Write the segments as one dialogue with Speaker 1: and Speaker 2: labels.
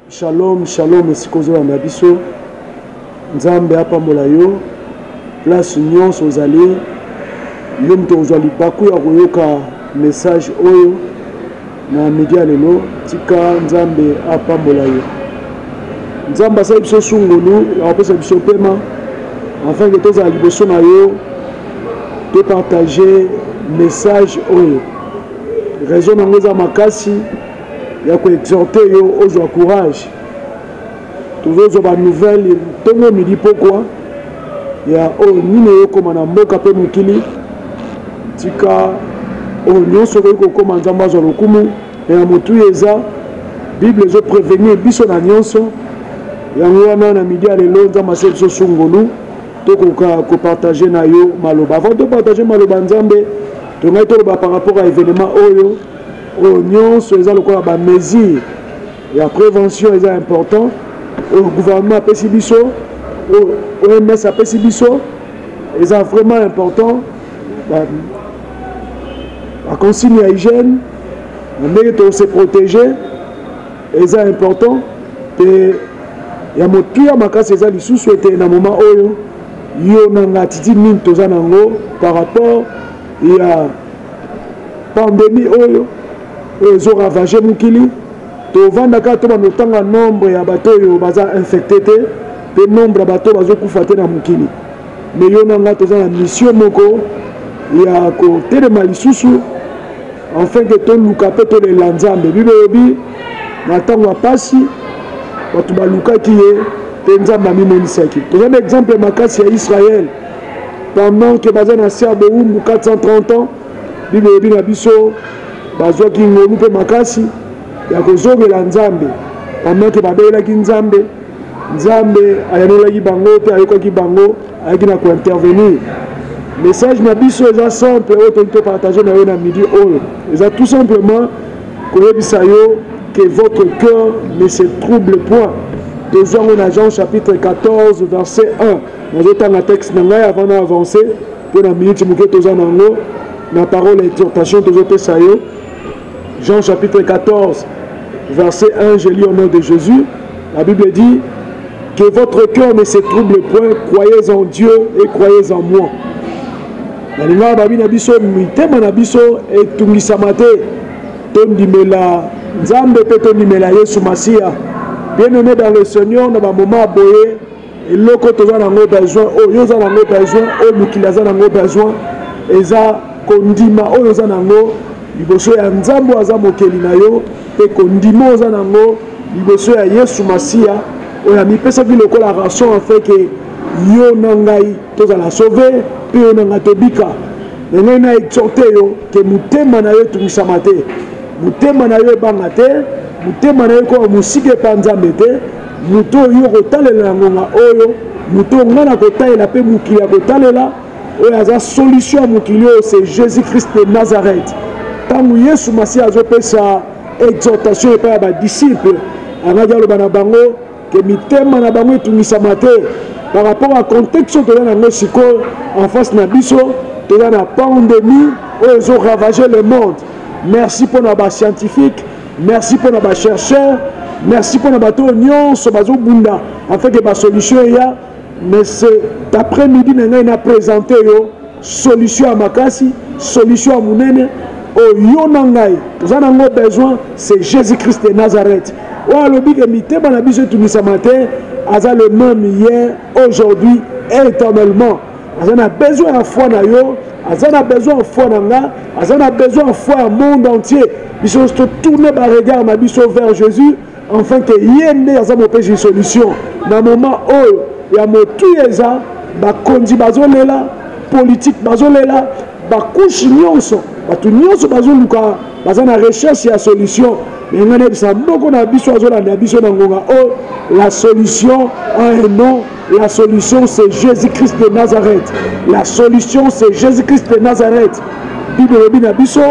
Speaker 1: Shalom shalom esika ozolanda biso nzambe apambola yo place nyonso ozali yo moto okozwa libaku ya koyoka message oyo na midi ya lelo tika nzambe apambola yo nzambe asali biso sungulu ya kopesa biso pema afin ke tozala liboso na yo topartage message oyo raison nango eza makasi ya koexhorte yo ozwa courage tozozwa banouvelle ntongo midi pokwa ya oyo nini eyokoma na mboka mpe mokili tika oyo nyonso okoki kokoma nzambe azwa lokumu me ya motuya eza bible ezoprevenir biso na nyonso yango wana na midi ya lelo nzambe asali biso sungolu tokoka kopartage na yo maloba avant topartage maloba nzambe tongai toloba par rapport à événement oyo oyo nyonso eza lokola ba mesure ya prévention eza important oyo gouvernement apesi biso oyo oms apesi biso eza vraiment important baconsigne ya hygiène na ndenge tose protéger eza important mpe ya motuya makasi eza lisusu ete na moment oyo yo na nga attitude nini toza na yango par rapport ya pandemie oyo oyo ezo ravage mokili tovanda kaka tobanda kotanga nombre ya bato oyo baza infecte te mpe nombre ya bato oyo bazokufa te na mokili me yo na ngai toza na mission moko ya kotelema lisusu enfin ke toluka mpe tolela nzambe bible elobi na ntango ya mpasi bato balukaki ye mpe nzambe amimonisaki toza na exemple makasi ya israele pendant ke baza na se ya bowumbu 430 ans bible elobi na biso bazwaki ngolu mpe makasi ya kozongela nzambe pendant ke babelelaki nzambe nzambe ayanolaki bango mpe ayokaki bango ayaki na kointervenir message na biso eza simple oyo tolingi topartage na yo na midi oyo eza tout simplement koyebisa yo que votre cœur ne se trouble point tozwa yango na jean chapitre 14 verset 1 nazotanga texte na ngai avant na avance mpo na minute moke toza na yango na parole ya exhortation tozopesa yo jean chapitre 14 verset 1 je lis au nom de jésus la bible dit que votre cœur ne se trouble point croyez en dieu et croyez en moi nalingaka babi na biso mitema na biso etungisama te tondimela nzambe mpe tondimela yesu masiya bien aimé dans le seigneur na bamoma boye eloko toza nango besoin oyo oza nango besoin oyo mokili aza nango besoin eza kondima oyo oza nango liboso ya nzambe oyo aza mokeli na yo mpe kondima oza nango liboso ya yesu masiya oyo amipesaki lokola rançon afin ke yo na ngai tozala sauve mpe yo na ngai tobika na ngai na exhorte yo ke motema na yo etungisama te motema na yo ebanga te motema na yo ekoma mosika epa nzambe te moto oyo yo okotalela na ngonga oyo moto oyo ngai nakotalela mpe mokili akotalela oyo aza solution ya mokili oyo c'est jésus christ de nazareth ntango yesu masiya azopesa exhortation epai ya badisiple angaki aloba na bango ke mitema na bango etungisama te par rapport à contexte oyo toza na yango sikoyo en face na biso toza na pandémie oyo ezo ravager le monde merci mpo na bascientifique merci mpo na bachercheur merci mpo na bato oyo nyonso bazobunda afin ke basolution eya mais cet après midi na ngai na présente yo solution ya makasi solution ya monene oyo yo na ngai toza nango besoin c'est jésus christ de nazareth oyo alobi ke mitema na biso etungisama te aza le même hier aujourd'hui et éternellement aza na besoin ya foi na yo aza na besoin ya foi na nga aza na besoin ya foi ya monde entier biso nyonso totourne baregard na biso vers jésus enfin ke ye nde aza mopesi solution na moment oyo ya motuya eza bakonzi bazolela politike bazolela bakushe nyonso bato nyonso bazoluka baza na recherche ya solution me ngai nayebisa moko na biso azolanda biso na ngonga oyo la solution a un nom La solution, c'est Jésus-Christ de Nazareth. La solution, c'est Jésus-Christ de Nazareth. Bible elobi na biso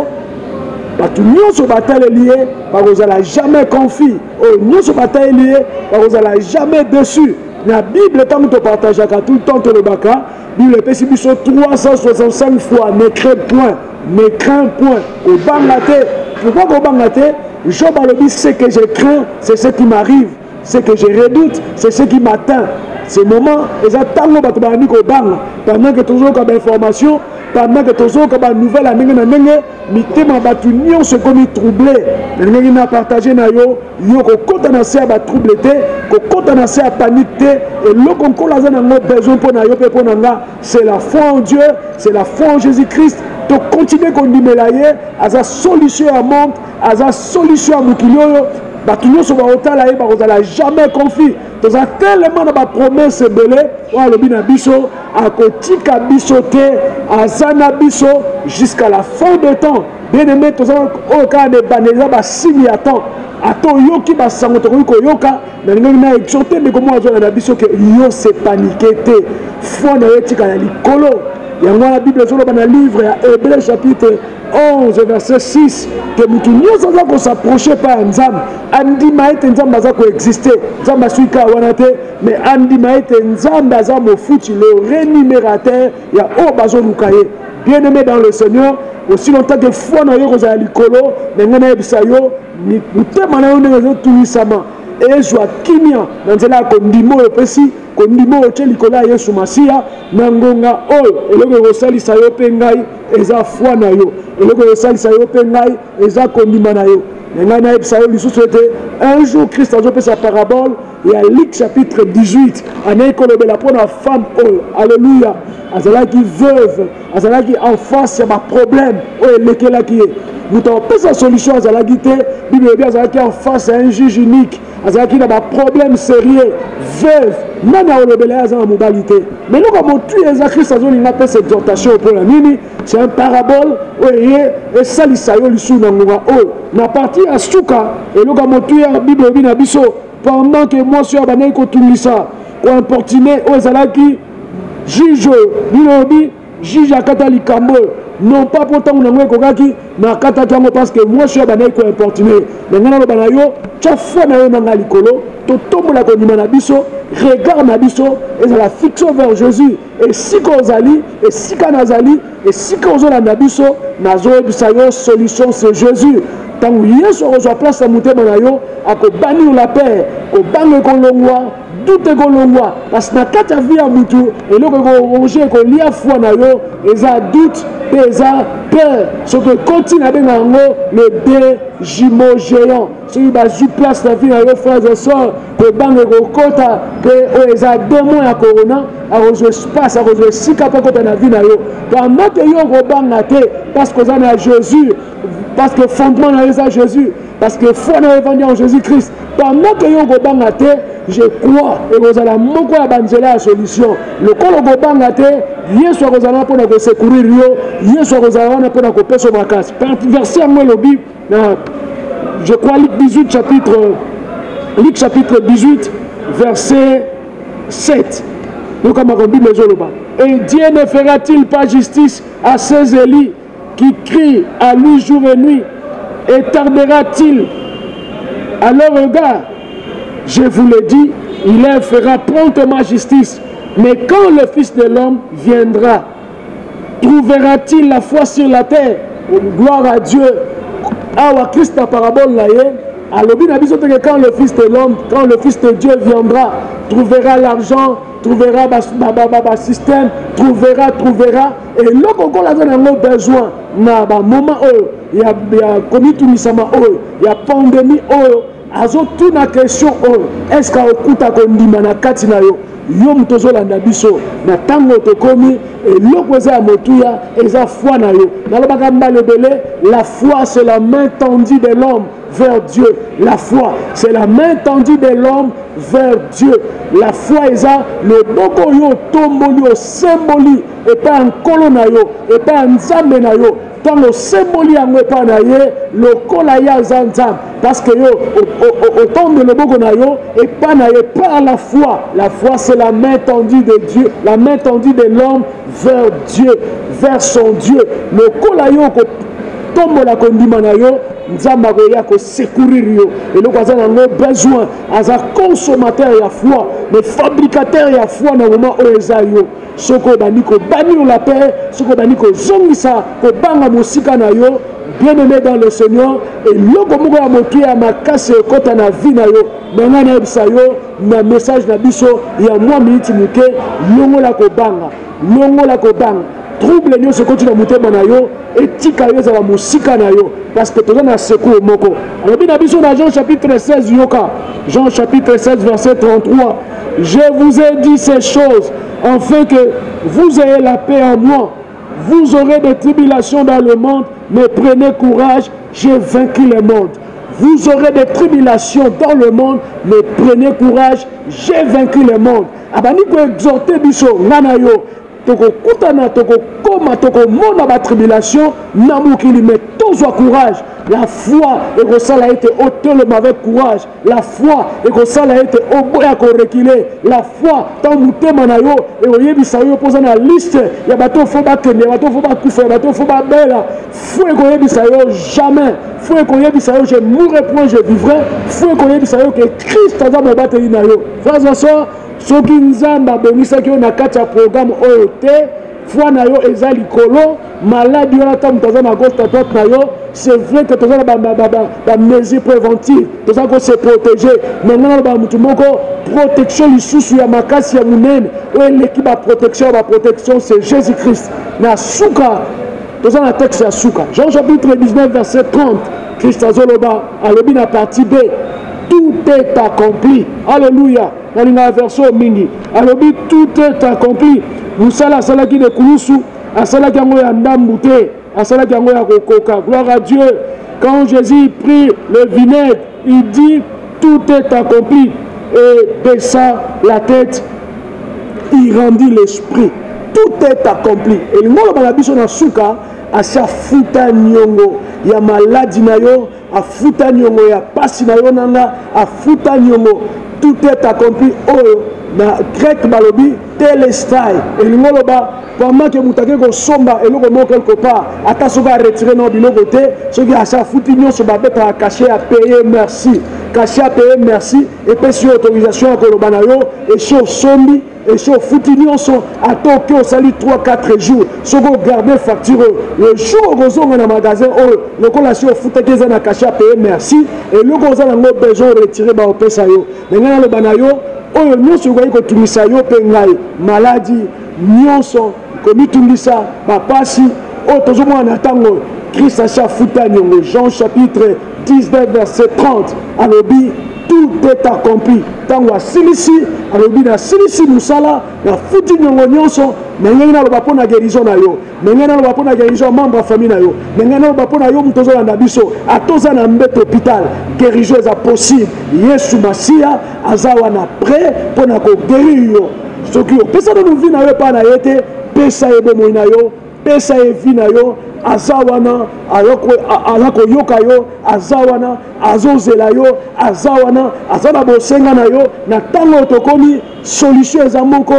Speaker 1: bato nyonso bataleli ye bakozala jamais confus oyo nyonso bataleli ye bakozala jamais déçu na bible ntango topartageaka tout le temps tolobaka bible epesi biso 365 fois ne crains point ne crains point kobanga te pourquoi kobanga te job alobi ce que je crains c'est ce qui m'arrive. Ce que je redoute, c'est ce qui m'atteint. Ce moment, eza ntango bato bayandi kobanga pendant que tozoyoka bainformation, pendant que tozoyoka banouvelle ya ndenge na ndenge, mitema bato nyonso ekomi trouble. Nalingaki na partage na yo, yo kokota na se ya batrouble te, kokota na se ya panique te. Eloko Nkolo aza nango besoin mpo na yo mpe mpo na nga, c'est la foi en Dieu, c'est la foi en Jésus-Christ. Tokontinue kondimela ye, aza solution ya monde, aza solution ya mokili oyo. Bato nyonso bakotala ye bakozala jamais confus. Toza tellement na bapromese ebele oyo alobi na biso akotika biso te, aza na biso jusqu'à la fin de temps. Bien aimé, toza oyo kaka na ebandeli, eza basigne ya temps. Ata oyoki basango tokoki koyoka, nalingaki na exhorte ndeko moko azolanda biso ke yo se panike te, foi na yo etikala likolo. Yango wana Bible ezoloba na livre ya Hébreu chapitre 11 verset 6 ke motu nyonso aza kosapproche epai ya Nzambe andima ete Nzambe aza koexiste. Nzambe asui kaka wana te, mais andima ete Nzambe aza mofuti, le rémunérateur ya oyo bazoluka ye. Bien-aimé dans le Seigneur, aussi longtemps que foi na yo ekozala likolo, na ngai nayebisa yo, motema na yo ndenge ezotungisama ezwa kimia na nzela ya kondima oyo opesi, kondima oyo otie likolo ya Yesu Masiya. Na ngonga oyo, eloko ekosalisa yo mpe ngai eza foi na yo, eloko ekosalisa yo mpe ngai eza kondima na yo. Na ngai nayebisa yo lisusu ete un jour Christ azopesa parabole ya Luc chapitre 18, anei kolobela mpo na femme oyo, alleluya, azalaki veuve, azalaki en face ya baproblème oyo elekelaki ye. Moto akopesa solution azalaki te. Bible elobi azalaki en face ya un juge unique, azalaki na baproblème sérieux, veuve, nani akolobela ye, aza na mobali te. Mais eloko ya motuya eza Christ azolinga apesa exhortation mpo na nini? C'est un parabole oyo eye esalisa yo lisusu na ngonga oyo. Na partie ya suka, eloko ya motuya Bible elobi na biso, pendant que mwasi oyo abandaki kotungisa, koimportune oyo ezalaki juge oyo, Bible elobi juge akata likambo oyo non pas mpo ntango nango ekokaki, mais akataki yango parce que mwasi oyo abandaki koimportune. Na ngai naloba na yo, tya foi na yo na ngai likolo, totombola kondima na biso, regard na biso ezala fixe vers Jésus. Esika ozali, esika nazali, esika ozolanda biso, nazoyebisa yo solution c'est Jésus. Ntango Yesu akozwa place na motema na yo, akobannir la peur, kobanga ekolongwa, doute ekolongwa, parce na kati ya vie ya mutu eloko ekoronge ekolia foi na yo eza doute mpe eza peur. Soki ekoti, nabenga yango le deux jumeaux géants. Soki bazwi place na vie na yo, frères et sœurs, kobanga ekokota, mpe oyo eza démon ya corona akozwa espace, akozwa esika mpo akota na vie na yo. Pendant que yo okobanga te parce que oza na Jésus, parce que fondement na yo eza Jésus, parce que foi na yo evandi en Jésus-Christ, pendant que yo okobanga te, je crois ekozala moko ya banzela ya solution. Lokola okobanga te, Yesu akozala wana mpona kosecourir yo, Yesu akozala wana mpona kopesa yo makasi. Verset yango elobi na, je crois, Luc 18 chapitre, Luc chapitre 18 verset 7. Yoka makambo Bible ezoloba: et Dieu ne fera-t-il pas justice à ces élus qui crient à lui jour et nuit, et tardera-t-il à leur regard? Je vous le dis, il leur fera promptement justice. Mais quand le Fils de l'homme viendra, trouvera-t-il la foi sur la terre? Gloire à Dieu. Awa Christ na parabole na ye alobi na biso teke quand le Fils de l'homme, quand le Fils de Dieu viendra, trouvera l'argent, trouvera basystème, trouvera, trouvera eloko okola aza na yango besoin na bamoment oyo ya komitumisama oyo ya pandémie oyo. Azotuna question oyo, est-ce que akokuta kondima na kati na yo? Yo moto ozolanda biso na ntango tokomi, eloko eza ya motuya eza foi na yo. Nalobaka mbala ebele, la foi c'est la main tendue de l'homme vers Dieu. La foi c'est la main tendue de l'homme vers Dieu. La foi eza loboko oyo otomboli, osemboli epai ya Nkolo na yo, epai ya Nzambe na yo. Ntango osemboli yango epai na ye, lokola ye aza Nzambe, parce que yo otombe loboko na yo epai na ye par la foi. La foi c'est la main tendue de Dieu, la main tendue de l'homme vers Dieu, vers son Dieu. Lokola yo Okotombola kondima na yo, Nzambe akoya kosecourir yo. Eloko aza nango besoin, aza consommateur ya foi, mais fabricateur ya foi na moment oyo eza yo. Soki obandi kobannir la paix, soki obandi kozongisa kobanga mosika na yo, bien-aimé dans le Seigneur, eloko moko ya motuya ya makasi ekota na vie na yo. Na ngai nayebisa yo na message na biso ya mwa miniti moke, longola kobanga, longola kobanga. Trouble nyonso ekoti na motema na yo, etika yo, ezala mosika na yo, parce que toza na secours moko. Alobi na biso na Jean chapitre 16, yoka Jean chapitre 16 verset 33, je vous ai dit ces choses afin que vous ayez la paix en moi. Vous aurez des tribulations dans le monde, mais prenez courage, j'ai vaincu le monde. Vous aurez des tribulations dans le monde, mais prenez courage, j'ai vaincu le monde. Abandi ko exhorter biso nga na yo, tokokutana, tokokoma, tokomona ba tribulation na mokili, mais tozwa courage. La foi ekosala ete otelema avec courage. La foi ekosala ete oboya korekile. La foi, ntango motema na yo ekoyebisa yo mpo oza na liste ya bato fo bakende, ya bato fo bakufa, ya bato fo babela, foi ekoyebisa yo jamais. Foi ekoyebisa yo je mourrai point, je vivrai. Foi ekoyebisa yo ke Christ aza mobateli na yo. Frères et sœurs, soki Nzambe abongisaki yo na kati ya programme oyo te, foi na yo eza likolo. Maladi wana, ata moto aza na gauche à droite na yo, c'est vrai que toza na ba mesure préventive, toza ko se protéger, mais ngai naloba motu moko, protection lisusu ya makasi ya monene oyo eleki ba protection ya ba protection, c'est Jésus-Christ. Na suka toza na texte ya suka, Jean chapitre 19 verset 30, Christ azoloba, alobi na partie B, tout est accompli. Alléluia. Nalingaka verset mingi, alobi tout est accompli. Mosala asalaki na ekulusu, asalaki yango ya ndambu te, asalaki yango ya kokoka. Gloire à Dieu. Quand Jésus prit le vinaigre, il dit tout est accompli, et baissa la tête, il rendit l'esprit. Tout est accompli. Elingi oloba na biso na suka, asi afuta niongo ya maladi na yo, afuta niongo ya pasi na yo nanga, afuta niongo. Tout est accompli. Oyo na grec balobi telestai, elingi oloba pendant que moto ake kosomba eloko moko quelque part, ata soki aretire nao biloko te, soki asi afuti nyonso, babetaka cachet ya paye merci. Cachet ya paye merci epesi yo autorisation ya koloba na yo esi osombi, esi ofuti nyonso. Ata oke osali 3 4 jours, soki ogarde facture oyo, le jour okozonga na magasin oyo, lokola si ofutaki, eza na cachet ya paye merci, eloko oza nango besoin retire, baopesa yo. Me ngai naloba na yo, oyo nyonso ekoki kotungisa yo mpe ngai, maladi nyonso, komitungisa, bapasi oyo tozomona na ntango oyo, Christ asi afuta niongo. Jean chapitre 19 verset 30 alobi tout est accompli. Ntango asilisi, alobi nasilisi mosala, nafuti niongo nyonso. Me ngai naloba mpo na guérison na yo, me ngai naloba mpo na guérison ya membre ya famille na yo, me ngai naloba mpo na yo moto ozolanda biso, ata oza na mbeto hôpital, guérison eza possible. Yesu Masiya aza wana prêt mpo na koguérir yo. Soki opesa nanu vie na yo epai na ye te, pesa ye bomoi na yo, pesa ye vie na yo. Aza wana, aza koyoka yo, aza wana, azozela yo, aza wana, aza na bosenga na yo. Na ntango oyo tokomi, solution eza moko,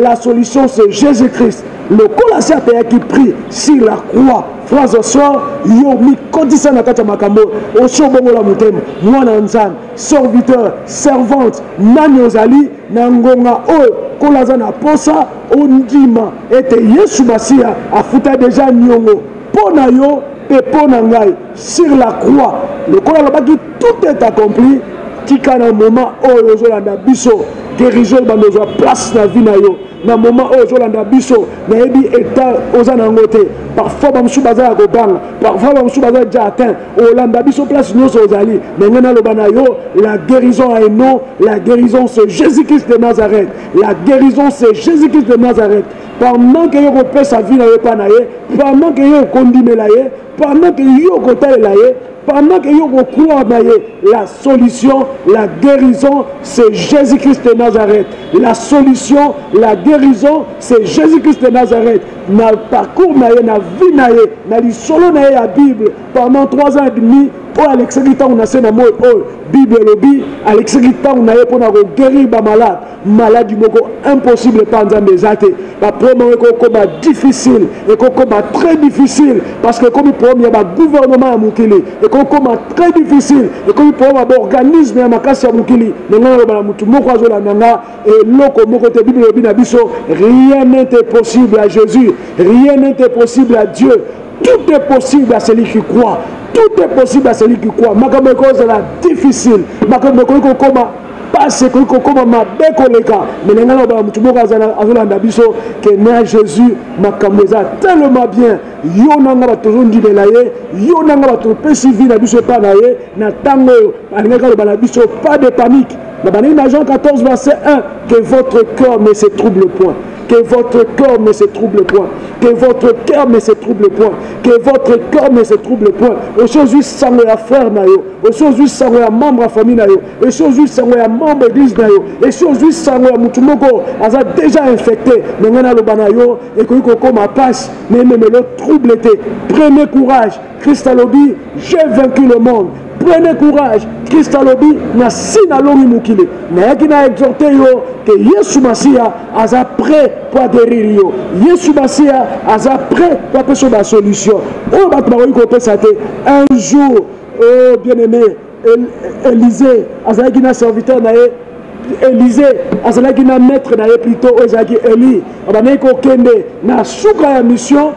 Speaker 1: la solution c'est Jésus-Christ. Lokola asi apeyaki prix sur la croix, frères et sœurs, yo mikotisa na kati ya makambo oyo, osi obongola motema, mwana Nzambe, serviteur, servante, nani ozali na ngonga oyo, Nkolo aza na posa ondima ete Yesu Masiya afuta deja niongo mpo na yo mpe mpo na ngai sur la croix. Lokola alobaki tout est accompli, tika na moment oyo ozolanda biso, guérison ebanda ozwa place na vie na yo. Na moment oyo ozolanda biso, nayebi état oza nango te, parfois bamosusu baza ya kobanga, parfois bamosusu baza déjà atteint. Olanda biso place nyonso ozali, me ngai naloba na yo, la guérison a un nom, la guérison c'est Jésus-Christ de Nazareth. La guérison c'est Jésus-Christ de Nazareth. Pendant que yo kopesa vie na yo epai na ye, pendant que yo okondimela ye, pendant que yo okotalela ye, pendant que yo okocroire na ye, la solution, la guérison c'est Jésus-Christ de Nazareth. La solution, la guérison c'est Jésus-Christ de Nazareth. Na parcours na ye, na vie na ye, na lisolo na ye ya Bible, pendant 3 ans et demi, Oyo alekisaki ntango na se na moi oyo, Bible elobi alekisaki ntango na ye mpo na koguerir bamalade. Maladi moko impossible epa Nzambe eza te. Baproblème yango ekokoma difficile, ekokoma très difficile parce que ekomi problème ya bagouvernement ya mokili, ekokoma très difficile, ekomi problème ya baorganisme ya makasi ya mokili. Na ngai naloba na motu moko azolanda nga, eloko moko te. Bible elobi na biso, rien n'est impossible à Jésus, rien n'est impossible à Dieu. Tout est possible à celui qui croit. Tout est possible à celui qui croit. Makambo ekozala difficile, makambo ekoki kokoma pasi, ekoki kokoma mabe koleka, me na ngai naloba motu moko azolanda biso ke na Jésus makambo eza tellement bien. Yo na ngai bato tozondimela ye, yo na ngai bato topesi vie na biso epai na ye. Na ntango oyo alingaki aloba na biso, pas de panique. Na bandaki na Jean 14 verset 1, que votre cœur ne se trouble point. Que votre cœur ne se trouble point. Que votre cœur ne se trouble point. Que votre cœur ne se trouble point. Osi ozwi sango ya frère na yo, osi ozwi sango ya membre ya famille na yo, esi ozwi sango ya membre église na yo, esi ozwi sango ya motu moko aza déjà infecté. Me ngai naloba na yo, ekoki kokoma pasi, me ememelo trouble te. Prenez courage. Christ alobi, j'ai vaincu le monde. Prenez courage. Christ alobi, nasi nalongi mokili. Nayaki na exhorte yo ke Yesu Masiya aza prêt po aguérir yo. Yesu Masiya aza prêt po apesa yo ba solution oyo bato bakoki kopesa te. Un jour, oh bien-aimé, Élisée azalaki na serviteur na ye, Élisée azalaki na maître na ye plutôt, oyo ezalaki Élie. Abandaki kokende na suka ya mission.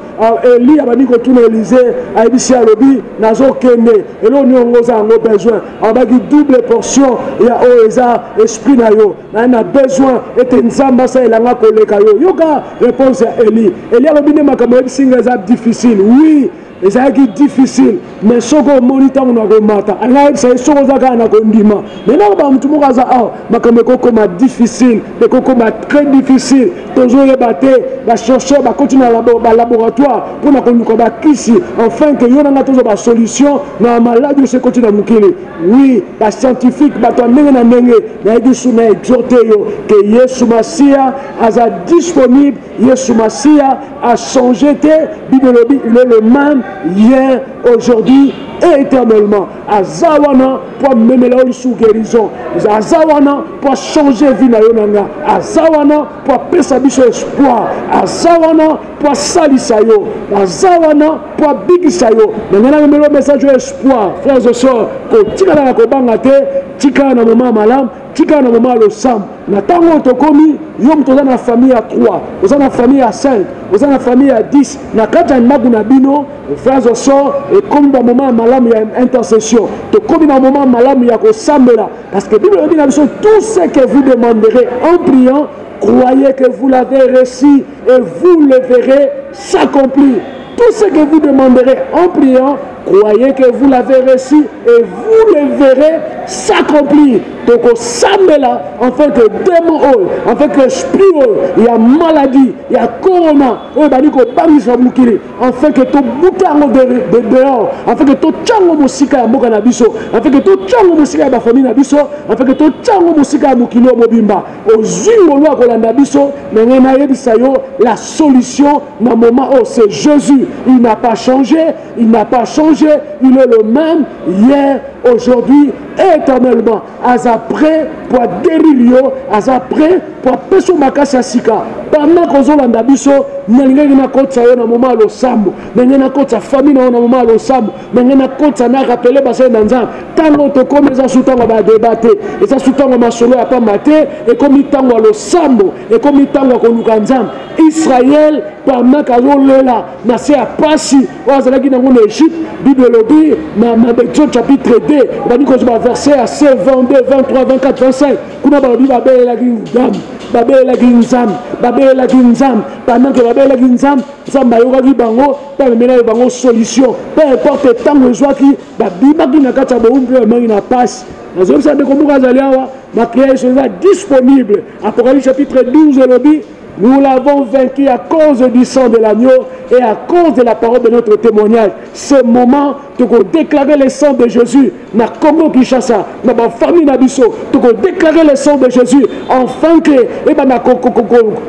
Speaker 1: Élie abandi kotuna Élisée, ayebisi, alobi, nazokende, eloko nini yango oza yango besoin? Alobaki, double portion ya oyo eza esprit na yo, naye na besoin ete Nzambe asalela nga koleka yo. Yoka réponse ya Élie. Élie alobi, nde makambo oyebisi nga eza difficile. Oui, ezalaki difficile, mais soki omoni ntango na komata, alingi ayebisa ye, soki oza kaka na kondima. Mai nakoba motu moko aza awa, makambo ekokoma difficile, ekokoma très difficile, tozoyeba te. Bachercheur bakoti na balaboratoire mpo na koluka bakisi enfin ke yo na ngai tozwa basolution na maladi oyo ekoti na mokili. Oui, bascientifique, bato ya ndenge na ndenge, nayebi su na exhorte yo ke Yesu Masiya aza disponible. Yesu Masiya a changé te. Bible elobi, il est le même hier, aujourd'hui et éternellement. Aza wana po amemela yo lisusu guérison, aza wana po achanger vie na yo na nga, aza wana po apesa biso espoir, aza wana po asalisa yo, aza wana po abikisa yo. Na ngai namemela yo message ya espoir, frères et sœurs. Kotikala na kobanga te, tikala na moment malamu, tikala na moment ya losambo. Na ntango oyo tokomi, yo moto oza na famille ya 3, oza na famille ya 5, oza na famille ya 10 na kati ya ndako na bino, frères et sœurs, ekomi bamoment ya malamu ya intercession, tokomi na moment malamu ya kosambela, parce que Bible elobi na biso, tout ce que vous demanderez en priant, croyez que vous l'avez reçu et vous le verrez s'accomplir. Tout ce que vous demanderez en priant, croyez que vous l'avez reçu et vous le verrez s'accomplir. Tokosambela afin que démon oyo, afin que esprit oyo ya maladie ya corona oyo ebandi kobangisa mokili, afin que tobuta yango de dehors, afin que totya yango mosika ya mboka na biso, afin que totya yango mosika ya bafamille na biso, afin que totya yango mosika ya mokili oyo mobimba. Ozwi ngolu ya kolanda biso, na ngai nayebisa yo, la solution na moment oyo, c'est Jésus. Il n'a pas changé, il n'a pas changé, il est le même hier, aujourd'hui et éternellement. Aza prêt po aguérir yo, aza prêt po apesa yo makasi ya sika. Pendant kozolanda biso, nalingaki nakotisa yo na moment ya losambo, ndenge nakotisa famille na yo na moment ya losambo, ndenge nakotisa na rapele basali na Nzambe. Ntango tokomi, eza su ntango ya badeba te, eza su ntango ya masolo ya pamba te, ekomi ntango ya losambo, ekomi ntango ya koluka Nzambe. Israel, pendant azolela na se ya pasi oyo azalaki nango na Egypte, Bible elobi na Exode chapitre 2, ebandi kozwa baverset ya c 22, 23, 24, 25, kuna balobi babelelaki Nzambe, babelelaki Nzambe, babelelaki Nzambe. Pendant ke babelelaki Nzambe, Nzambe ayokaki bango mpe amemelaki bango solution. Peu importe ntango ezwaki, babimaki na kati ya bowumbu mpe bamaki na pasi. Nazobisa ndeko moko azali awa, makila Yesu eza disponible. Apocalypse chapitre 12 elobi, Nous l'avons vaincu à cause du sang de l'agneau et à cause de la parole de notre témoignage. Ce moment, toko déclarer le sang de Jésus na Congo Kinshasa, na ba famille na biso, toko déclarer le sang de Jésus enfin que et ben ko ko ko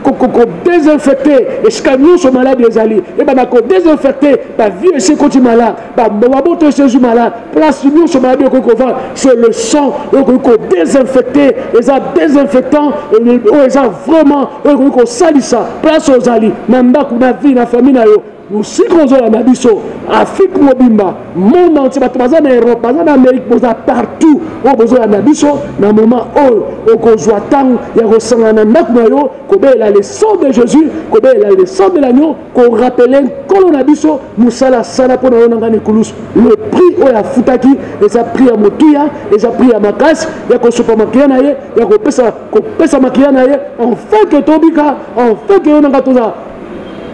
Speaker 1: ko ko désinfecter esika nyonso malade ezali, et ben ko désinfecter ba vie esi ekoti malade, ba maboto esi ezwi malade, place nyonso malade ekoki kovanda, c'est le sang oyo ekoki ko désinfecter, eza désinfectant oyo eza vraiment oyo ekoki kosalisa place ozali na ndako na vie na famille na yo. Mosika ozolanda biso, Afrique mobimba, monde entier, bato baza na Europe, baza na Amérique, boza partout oyo bozolanda biso na moment oyo okozwa ntango ya kosangana na ndako na yo, kobelela le sang de Jésus, kobelela le sang de l'agneau, korapele nkolo na biso mosala asala mpo na yo na ngai na ekulusu. Le prix oyo afutaki eza prix ya motuya, eza prix ya makasi ya kosopa makila na ye, ya kopesa kopesa makila na ye, enfin que tobika, enfin que yo na ngai toza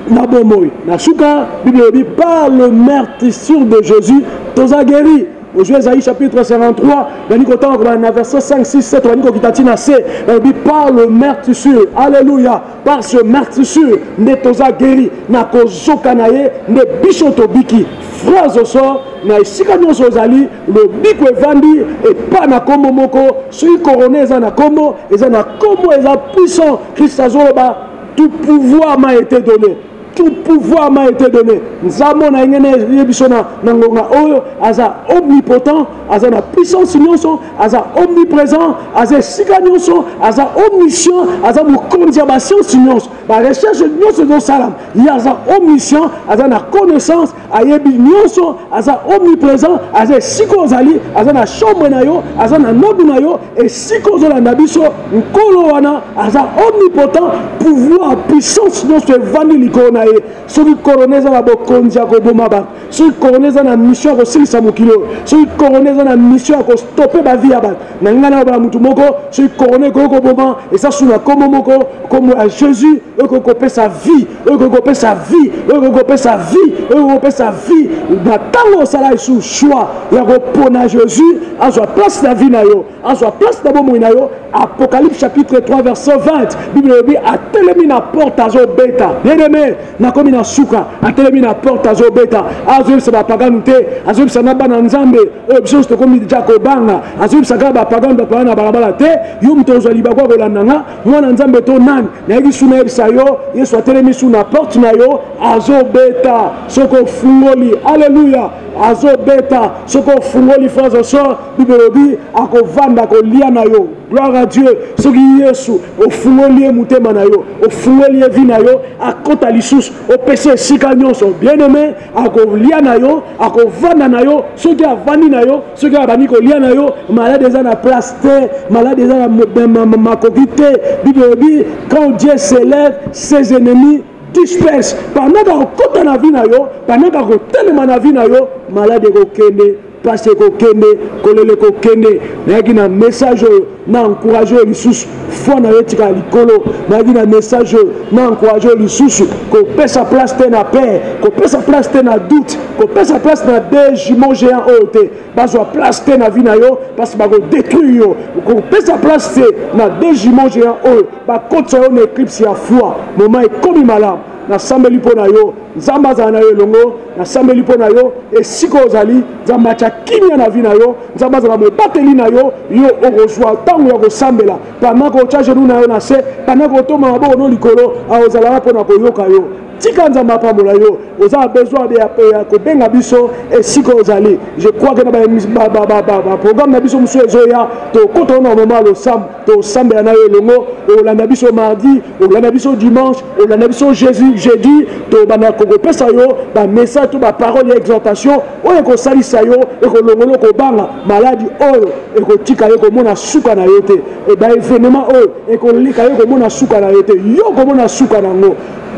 Speaker 1: na bomoi. Na suka, Bible elobi par le meurtrissure de Jésus toza guéri. Ozwi Esaïe chapitre 53, bandi kotanga kobanda na verset 5, 6, 7, bandi kokita ti na se, balobi par le meurtrissure, alléluia, par ce meurtrissure nde toza guéri, na kozoka na ye nde biso tobiki. Phrase au sort, na esika nyonso ozali, lobiko evandi epa na kombo moko, soki corona eza na kombo, eza na kombo, eza puissant. Christ azoloba tout pouvoir m'a été donné, tout pouvoir m'a été donné. Nzambe na ye nde ye biso na, na ngonga oyo aza omnipotent, aza na puissance nyonso, aza omniprésent, aza esika nyonso, aza omniscient, aza mokonzi ya bascience nyonso, barecherche nyonso ezosalama ye aza omniscient, aza na connaissance, ayebi nyonso, aza omniprésent, aza esika ozali, aza na chambre na yo, aza na nobu na yo, esika ozolanda biso. Nkolo wana aza omnipotent, pouvoir puissance nyonso evandi likolo na ye. Soki corona eza na bokonzi ya koboma bato, soki corona eza na mission ya kosilisa mokili oyo, soki corona eza na mission ya kostope bavie ya bato, na ngai nayobala motu moko, soki corona ekoki koboma, eza su na nkombo moko, nkombo ya Jésus oyo ekoki kopesa vie, oyo ekoki kopesa vie, oyo ekoki kopesa vie, oyo ekoki kopesa vie. Na ntango osala lisusu choix ya kopona Jésus azwa place na vie na yo, azwa place na bomoi na yo. Apocalypse chapitre 3 verset 20, Bible elobi atelemi na porte azobeta. Bien aimé, nakomi na suka, atelemi na porte azobeta, azoyebisa bapaganu te, azoyebisa na bana Nzambe oyo biso nyonso tokomi deja kobanga, azoyebisa kaka bapaganu bato baya na balabala te, yo moto ozwa libaku ya kolanda nga mwana Nzambe to nani, nayebi su nayebisa yo, Yesu atelemi su na porte na yo azobeta, soki ofungoli, alleluya, azobeta, soki ofungoli, frères et sœurs, Bible elobi akovanda kolia na yo. Gloire à Dieu. Soki Yesu ofungoli ye motema na yo, ofungoli ye vie na yo, akota lisusu, opesi esika nyonso. Bien aimé, akolia na yo, akovanda na yo. Soki avandi na yo, soki abandi kolia na yo, malade eza na place te, malade eza na makoki te. Bible elobi quand Dieu s'élève, ses ennemis dispersent. Pendant akokota na vie na yo, pendant akotelema na vie na yo, malade ekokende, pasi ekokende, kolela ekokende. Nayaki na message oyo na encourage oyo lisusu, foi na yo etikala likolo. Nayaki na message oyo na encourage oyo lisusu, kopesa place te na peur, kopesa place te na doute, kopesa place na deux jumeaux géants oyo te, bazwa place te na vie na yo parce bako détruire yo. Kopesa place te na deux jumeaux géants oyo bakotisa yo na éclipse ya foi. Moment ekomi malamu, nasambeli mpo na yo, Nzambe azala na yo elongo. Nasambeli mpo na yo esika ozali, Nzambe atya kimia na vie na yo, Nzambe azala mobateli na yo. Yo okozwa ntango ya kosambela pendant kotya genou na yo na se, pendant kotoma maboko no likolo, akozala wana mpo na koyoka yo. Tika Nzambe apambola yo. Oza na besoin ya kobenga biso esika ozali. Je crois que na ba programme na biso mosusu ezoya, tokota na moment ya losambo, tosambela na yo elongo. Olanda biso mardi, olanda biso dimanche, olanda biso jésus jeudi, tobanda kokopesa yo ba message to ba parole ya exhortation oyo ekosalisa yo, ekolongola kobanga maladi oyo ekotika yo komona suka na yo te, e ba événement oyo ekoleka yo komona suka na yo te, yo komona suka na yango.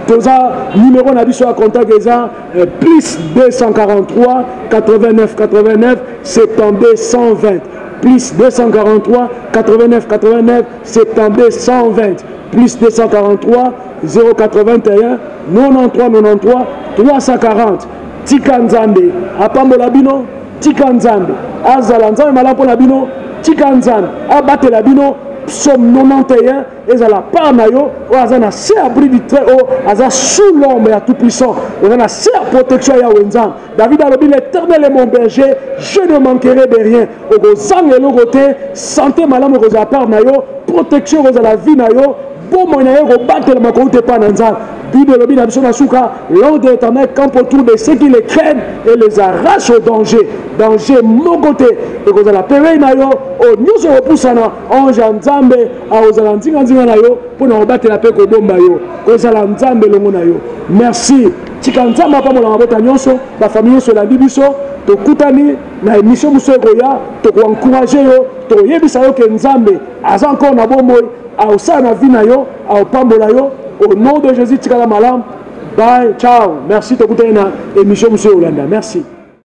Speaker 1: Toza numéro na biso ya contact eza plus 243 89 89 72 120, plus 243 89 89 72 120, plus 243 081 93 93 340. Tika Nzambe apambola bino, tika Nzambe azala Nzambe malamu mpona bino, tika Nzambe abatela bino. Psaume 91 ezala part na yo. Oyo aza na se abri du très haut, aza sous l'ombre ya tout puissant, oza na se ya protection ya Yawe Nzambe. David alobi, l'Éternel est mon berger, je ne manquerai de rien. Okozanga eloko te, santé malamu ekozala part na yo, protection ekozala vie na yo, bomoi na yo ekobatelama kouta epai na Nzambe. Bible elobi na biso na suka, l'ange de l'Éternel campe autour de ceux qui les craignent et les arrache au danger. Danger moko te ekozala pembeni na yo, oyo nyonso ekopusana, ange ya Nzambe akozala nzinganzinga na yo mpo na kobatela mpe kobomba yo, kozala Nzambe elongo na yo. Merci. Tika Nzambe apambola mabota nyonso, bafamille nyonso elandi biso. Tokutani na émission mosusu ekoya, tokoencourage yo, tokoyebisa yo ke Nzambe aza encore na bomoi, aosala na vie na yo, aopambola yo. Au nom de Jésus, tikala malamu. Bye, ciao. Merci, tokutani na émission mosusu ekolanda. Merci.